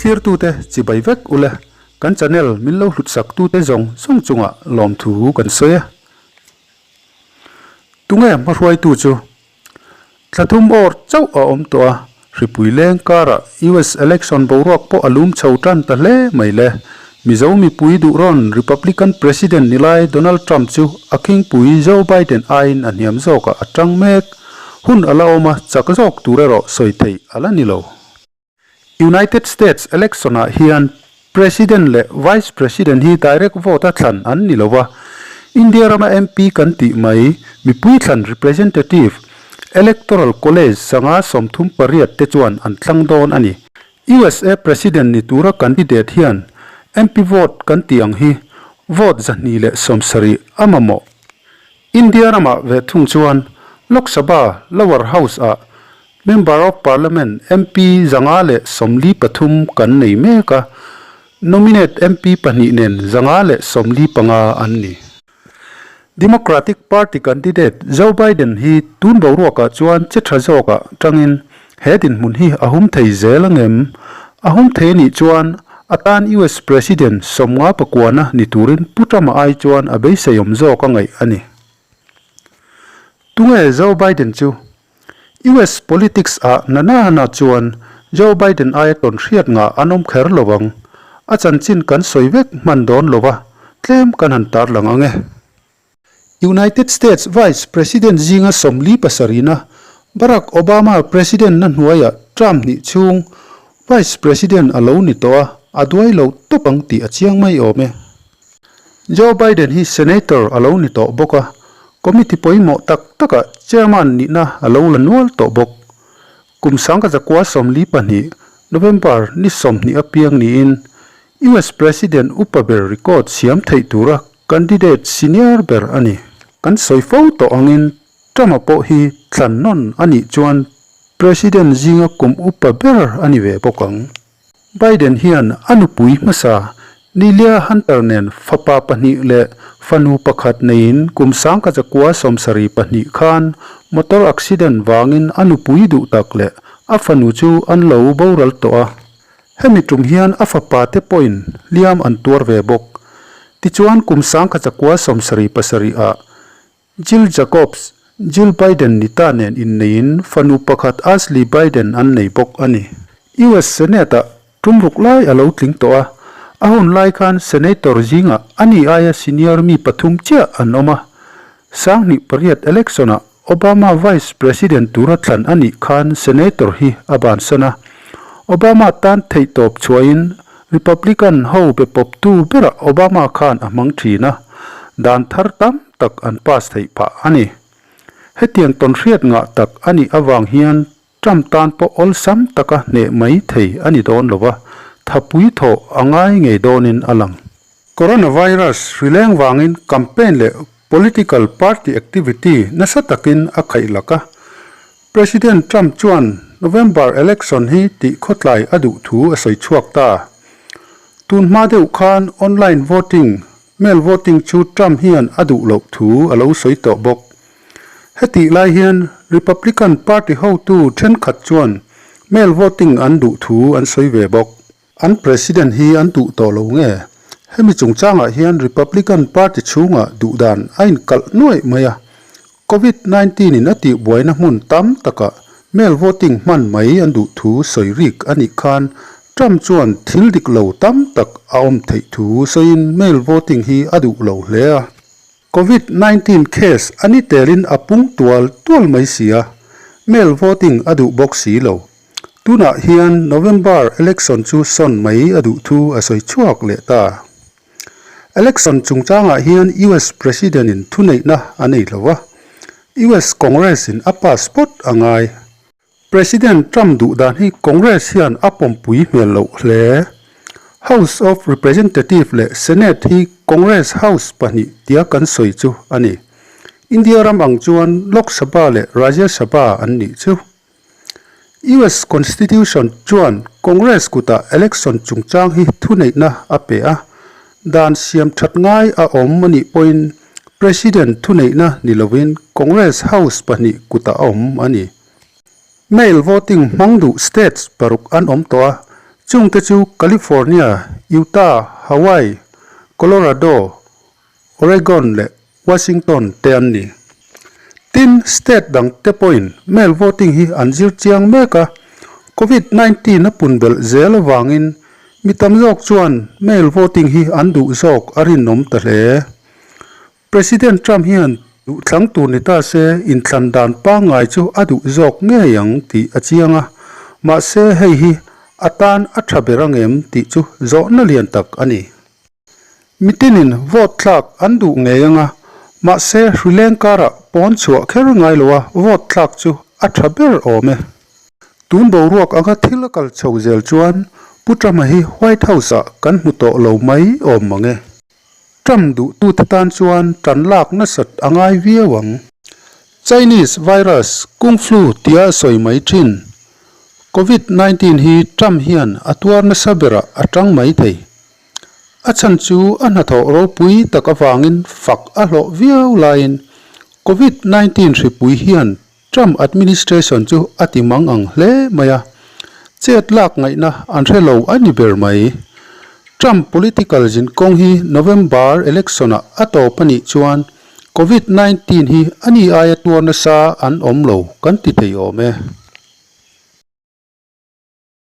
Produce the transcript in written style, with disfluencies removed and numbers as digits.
thlirtute chibai vek ule, kan channel min lo hlutsak tute zawng zawng chungah lawmthu kan sawi e. Tunge hmahruaitu chu? Thla thum awr chauh a awm tawh a, hripui leng karah US election boruak pawh a lum chho tan ta hle mai le. Mizo mipui duh rawn Republican President ni lai Donald Trump chu a khingpui Joe Biden aiin a hniam zawkah a tang mek. Hun a la awm a, chak zawk tur erawh sawi theih a la ni lo. United States election-ah hian President leh Vice President hi direct vote-a thlan an ni lo va, India rama MP kan tih mai mipui thlan representative, Electoral College 538 te chuan an thlang dawn a ni. USA President ni tura candidate hian MP vote kan tih ang hi vote 270 a mamawh. India ramah ve thung chuan Lok Sabha, Lower House, ah Member of Parliament, MP, 143 kan nei mek a, nominate MP pahnih nen 145 an ni. Democratic Party candidate Joe Biden hi tun boruakah chuan che tha zawkah tangin he dinhmun hi a hum thei zel angem? A hum thei anih chuan a tan US President 50 pakuana ni turin Pu Trump-a ai chuan a beiseiawm zawk a ngaih a ni. Tunge Joe Biden chu? US politics ah na na na chuan Joe Biden aia tawn hriat ngah an awm kher lo ang. A chanchin kan sawi vek hman dawn lo va, tlem kan han tarlang ang e. United States Vice President zinga 47-na Barack Obama President na hnuaiah term hnih chhung Vice President a lo ni tawh a, a duai lo tawp ang tih a chiang mai awm e. Joe Biden hi Senator a lo ni tawh bawk a, committee pawimawh tak takah Chairman nihna a lo la nual tawh bawk. Kum 1942 November ni 20 apiang niin US President upa ber record siam theih tura Candidate senior ber a ni. Kan sawi fo tawh angin Trump-a pawh hi thlan nawn a nih chuan President zinga kum upa ber a ni ve bawk ang. Biden hian a nupui hmasa Nilia Hunter nen fapa pahnih leh fanu pakhat neiin kum 1972 khan motor accident vangin a nupui duh tak leh a fanu chu an lo boral tawh a. Hemi tum hian a fapa te pawhin hliam an tuar ve bawk. Tichuan kum 1977 ah Jill Jacobs, Jill Biden ni ta nen inneiin fanu pakhat Ashley Biden an nei bawk a ni. US Senate ah tum ruk lai a lo tling tawh a, a hun lai khan Senator zingah ani aia senior mi pathum chiah an awm a. 2008 election ah Obama Vice President tura thlan a nih khan Senator hi a bansan a. Obama tan theihtawp chhuahin Republican ho be pawptu berah Obama khan a hmang thin a, dan thar tam tak an pass theih phah a ni. Hetiang tawnhriat ngah tak a nih avang hian Trump tan pawh awlsam taka hneh mai thei a ni dawn lo va, thapui thawh a ngai ngei dawnin a lang. Coronavirus hrileng vangin campaign leh political party activity nasa takin a khaih lak a. President Trump chuan November election hi tih khawtlai a duh thu a sawi chhuak ta. Tun hma deuh khan online voting, mail voting chu Trump hian a duh loh thu a lo sawi tawh bawk. Hetih lai hian Republican party hotu thenkhat chuan mail voting an duh thu an sawi ve bawk. An President hi an duh tawh lo nge? Hemi chungchangah hian Republican Party chhungah duhdan a inkalh nuaih mai a. Covid 19 in a tihbuaina hmun tam takah mail voting hman mai an duh thu sawi rik a nih khan Trump chuan thil dik lo tam tak a awm theih thu sawiin mail voting hi a duh lo hle a. Covid 19 case a ni telin a pung tual tual mai si a, mail voting a duh bawk si lo. Tunah hian November election chu sawn mai a duh thu a sawi chhuak leh ta. Election chungchangah hian US President in thuneihna a nei lo a, US Congress in a pass phawt a ngai. President Trump duh dan hi Congress hian a pawmpui hmel loh hle. House of Representative leh Senate hi Congress House pahnih tia kan sawi chu a ni. India ram ang chuan Lok Sabha leh Rajya Sabha an nih chu. US Constitution chuan Congress kutah election chungchang hi thuneihna a pe a, dan siam that ngai a awm a nih pawhin President thuneihna ni lovin Congress House pahnih kutah a awm a ni. Mail voting hmang duh states paruk an awm tawh a, Chungte chu California, Utah, Hawaii, Colorado, Oregon leh Washington te an ni. Tin, state dang te pawhin mail voting hi an zir chiang mek a, Covid 19 a pun belh zel avangin mi tam zawk chuan mail voting hi an duh zawk a rinawm ta hle. President Trump hian duhthlang tur ni ta se inthlan dan pangngai chu a duh zawk ngei ang tih a chiang a, mahse hei hi a tan a tha ber angem tih chu zawhna lian tak a ni. Mitinin vote thlak an duh ngei anga, mahse hrileng karah pawn chhuah kher ngai loa vote thlak chu a tha ber awm e. Tun boruak anga thil a kal chho zel chuan Pu Trump-a hi White House-ah kan hmu tawh lo mai awm mang e. Trump duhtute tan chuan tan lak nasat a ngai viau ang. Chinese virus kung flu tia sawi mai thin. Covid 19 hi Trump hian a tuar nasa berah a tang mai thei. A chhan chu a hnathawh ropui tak avangin fak a hlawh viau laiin Covid 19 hripui hian Trump administration chu a ti mang ang hle mai a, chet lak ngaihna an hre lo a ni ber mai. Trump political zinkawng hi November election-ah a tawp a nih chuan Covid 19 hi a ni aia tuar nasa an awm lo kan ti thei awm e.